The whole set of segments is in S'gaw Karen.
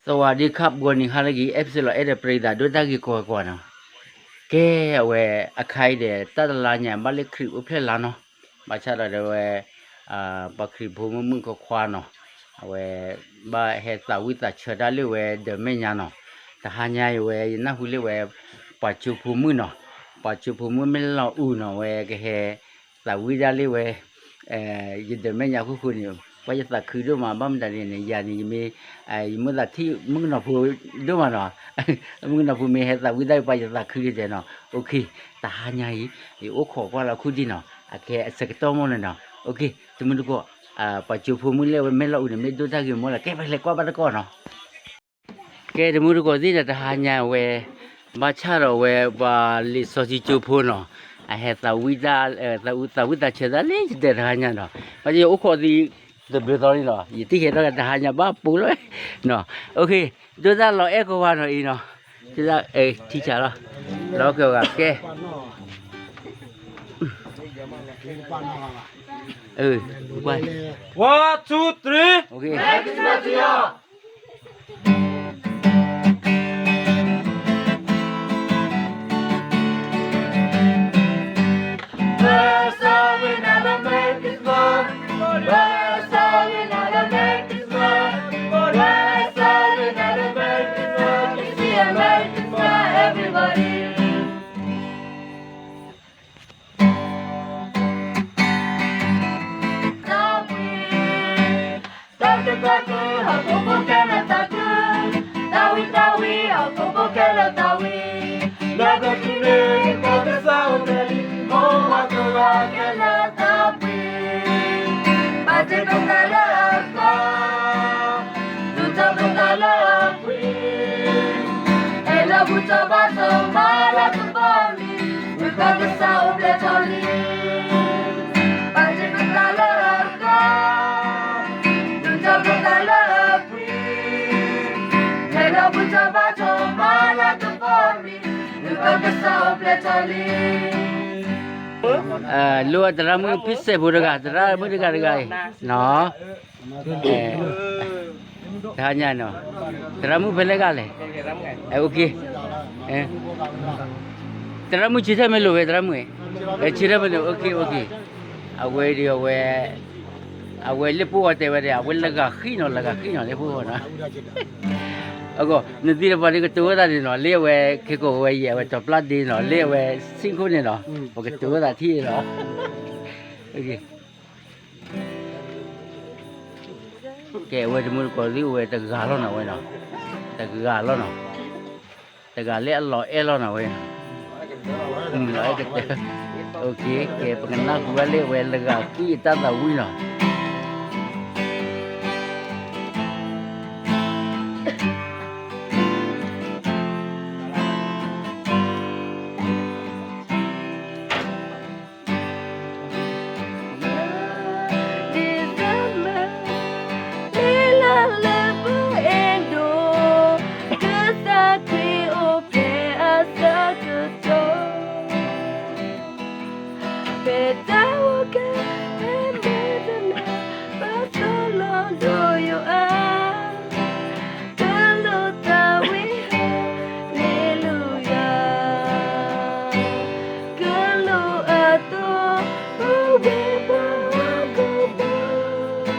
သဝးဒံခး ဘှီနံၤဟါလၢအဂ့ၤ အဲၣ်ပစ့လီၤအဲၣ်ဒိးပရံသးဒိၣ်တၢ်ဂ့ၤကိးဂၤကိးဂၤနီၤ. ကဲ အဝဲအခါအံၤဒီး တၢ်တလါညါ ဘၣ်လၢခရံာ်အိၣ်ဖျဲၣ်လါနီၤ. ဘၣ်ဆၣ်ဒီးဝဲ ပှၤခရံာ်ဖိမုၣ်မုၣ်ခွါခွါနီၤ, အဝဲ ဘၣ်ဟဲသးဝံၣ်သးဆၢတၢ်လၢဝဲဒီးမဲာ်ညါနီၤ. တဟါညါအံၤဝဲ ယနၢ်ဟူလၢဝဲ ပှၤကၠိဖိမုၣ်နီၤ, ပှၤကၠိဖိမုၣ်မ့ၢ်လီၤအူနီၤ ဝဲကဟဲ သးဝံၣ်ဒၣ်လၢဝဲ ယဒီးမဲာ်ညါဃုာ်ဃုာ်န့ၣ် ပှၤယသးခုဒိၣ်မး ဘၣ်မတၤဒ်န့ၣ် ယၤန့ၣ် ယမ့ၢ် ယမ့ၢ်သးထံၣ်မုၣ်ကနီၤဖိဒိၣ်မးနီၤ, မုၣ်ကနီၤဖိမ့ၢ်ဟဲသးဝံၣ်ဒၣ်ပှၤယသးခုဒ်တဲနီၤ. အိၣ်ခ့ တဟါညါအံၤ ယအိၣ်ခိးကွၢ်လီၤခူၣ်ဒံနီၤ, အကဲအဆၢကတီၢ်မိၢ်န့ၣ်နီၤ. အိၣ်ခ့ တမုၢ်တကိး ပှၤကၠိဖိမုၣ်လၢဝဲမ့ၢ်လီၤအူန့ၣ် မ့ၢ်ဒိၣ်တၢ်ဂ့ၤမီၢ်လီၤ ကဲပလဲၤကွၢ်ဘၣ်တကိးနီၤ. ကဲတမုၢ်တကိးသ့ၣ်ဒီး တဟါညါဝဲ ဘၣ်ဆၣ်ဒီးဝဲ ပှၤလံာ်စီဆှံကၠိဖိနီၤ, အဟဲသးဝံၣ်တၢ် သးဝံၣ်သးဆၢတၢ်လၢယတဲတဟါညါနီၤ. ဘၣ်ယအိၣ်ခိးသံ တဘျုးသီန့ၣ်နီၤ ယတဟဲထီၣ်တဟါညါဘၣ်ပူၤလီၤနီၤ. အိၣ်ခ့ ဒိၣ်တၢ်လီၤအဲၣ်ကိးဂၤနီၤအံၤနီၤ, ထံဆးလီၤ လီၤကဂၤကဲ One, two, three. Tawí, tawí, hòkókó kèlè tawí. Tawí, tawí, hòkókó kèlè tawí. Lọ́gọ́túndé kọ́kísá òbẹ̀lì, mọ́ wá tó wá kèlè tawí. Bàtí kọ́kálẹ̀ ẹ̀kọ́, tuntun kọ́kálẹ̀ ẹ̀kọ́. Èlò bùtọ̀ bá tó máa lọ́dún bọ́ mi. Bùkọ́kísá òbẹ̀tọ̀ mi. Bàtí kọ́kálẹ̀ ẹ̀kọ́. Lo a tara mui pise bu daga tara mui daga daga no. Tanya no. Tara mui pele gale. Okay. Tara mui chita melo ve tara mui. Chita melo okay okay. အဝဲဒီးအဝဲ အဝဲလၢပှိၢ်ဝဲတဲဝဲဒၣ် အဝဲလၢဂၤဃံနီၤ လၢဂၤဃံနီၤ လၢပှိၢ်ဝဲနီၤ. အဂီၢ် နသံတပှၤဒ်ကတိၤဝဲသးန့ၣ်နီၤ လၢအဝဲ ခဲကိာ်ဝဲယဲၢ် အဝဲတီၤပျၢ်ဒ့နီၤ လၢအဝဲဆံခိၣ်န့ၣ်နီၤ ပကတိၤဝဲသးထံၣ်နီၤ. ကဲ အဝဲတမုၢ်တကိးသ့ၣ်အိၣ်ဝဲတဂၤလီၤနီၤ အဝဲနီၤ တဂၤလီၤနီၤ. တဂၤလၢအလီၤအဲၣ်လီၤနီၤဝဲ, လီၤအဲၣ်ကတၢၢ်, ကဲ ပကနၢ်ဟူဝဲလၢဝဲလၢဂၤဃံအတၢ်သးဝံၣ်နီၤ. December, လၢလၢပအဲၣ်ဒိး ကစၢ်ခရံာ်အိၣ်ဖျဲၣ်အဆၢကတီၢ်, ဖဲတၢ်အိၣ်ကဲ ဖဲမဲာ်တနၢ် ပှၤသိၣ်လိဒိၣ်ယိာ်အါ ကလူးသးဝံၣ် ဟ့ၣ်လူၤယၤ ကလူးအသိး အိၣ်ဝဲပှၤဟီၣ်ခိၣ်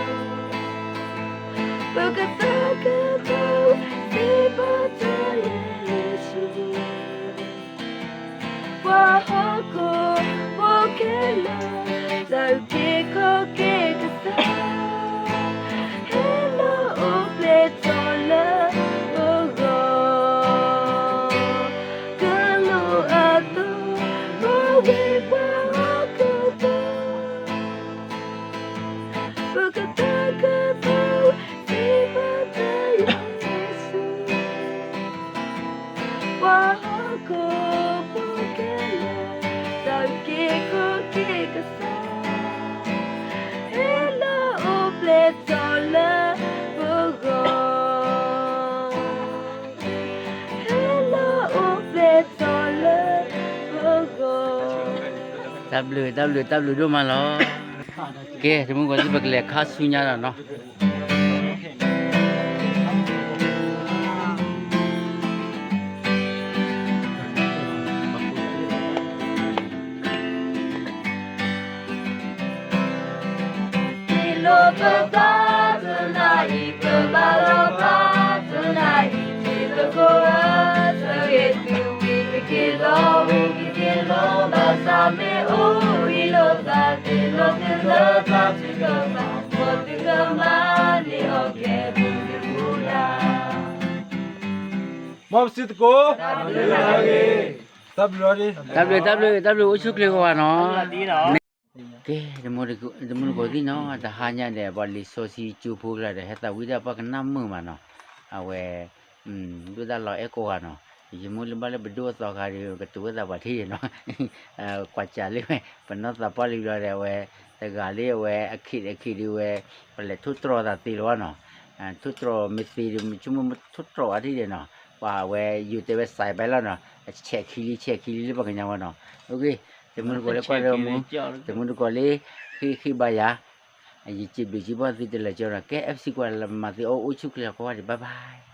ဖိ ပကသးကသီ စံးဘၣ်တၢ်လၢယ့ၣ်ၡူး ပှၤဟီၣ်ခိၣ်ဖိခဲလၢာ် တၢ်အုၣ်က့ၤခီၣ်က့ၤကစၢ် ဟဲလီၤအိၣ်ဖျဲၣ်ထီၣ်လၢပဂီၢ် ကလူးအသိး အိၣ်ဝဲပှၤဟီၣ်ခိၣ်ဖိ ပကသးကသီ စံးဘၣ်တၢ်လၢယ့ၣ်ၡူး ပှၤဟီၣ်ခိၣ်ဖိခဲလၢာ် တၢ်အုၣ်က့ၤခီၣ်က့ၤကစၢ် ဟဲလီၤအိၣ်ဖျဲၣ်ထီၣ်လၢပဂီၢ် ဟဲလီၤအိၣ်ဖျဲၣ်ထီၣ်လၢပဂီၢ်. တၢ်ဘျုး တၢ်ဘျုး တၢ်ဘျုးဒိၣ်မးလီၤ. ကဲ တမုၢ်ကိးသ့ၣ် ပကလဲၤခါဆူညါဒီးနီၤ. ပဘါသနာ်အံၤ ပဘါလီၤဘါသနာ်အံၤ တံၤသကိးဧၢ, ဆၢဂ့ၤသုဝံၤ ကက့ၤလီၤအိၣ်ကသ့လီၤ ဘၣ်ဆၣ်မ့ၢ်အိၣ်ဂံၢ်လိာ်သးသ့ လီၤသုလၢသးထုကဖၣ် မ်သုကမၤန့ၢ်အီၤကဲ ပူၤသုပူၤလၢ် မ်ပစုသကိး တၢ်ဘျုး တၢ်ဘျုး တၢ်ဘျုး အိၣ်ဆူၣ်ချ့ကိးဂၤနီၤ. ကဲ, တမူတကိးသ့ၣ်နီၤ, တဟါညါဒီး ပှၤလံာ်စီဆှံကၠိဖိကျါဒီး ဟဲသးဝံၣ်ဒၣ်ပှၤကနၣ်မုာ်မးနီၤ, အဝဲ ဒိၣ်တၢ်လီၤအဲၣ်ကိးဂၤနီၤ, ယမ့ၢ်လၢဘၣ်လၢပဒိၣ်အသီခါဒီး ကတိၤဝဲသးပှၤထံၣ်နီၤ, ကွၢ်စးလၢဝဲ ပနီၢ်သးပှၢ်လံဘျီဒီး အဝဲ တဂၤလၢအဝဲ အခ့အခ့ဒုးဝဲ ပလဲၤထိၣ်တြီၤသးသ့လီၤနီၤ, ထိၣ်တြီၤမ့ၢ်သ့ဒီး မ့ၢ်ဆိကမိၣ်ထိၣ်တြီၤအါထံၣ်ဒီးနီၤ, ပှၤအဝဲ ယိၤတဲဝဲစဲးဘဲလီၤနီၤ, အဆဲးခံလံ ဆဲးခံလံလၢပှၤကညီဝဲနီၤ, အ့, တမူတကိးလၢကွၢ်လၢမူ, တမူတကိးလၢ ဃ့ဃ့ဘါယၤ, ယစံးဘျုးစံးဖှိၣ်သုတလၢာ်ကၠီနီၤ, ကဲ FC ကွၢ်လၢမၤသုအိၣ်ဆူၣ်ချ့ကိးဂၤဒဲး bye bye.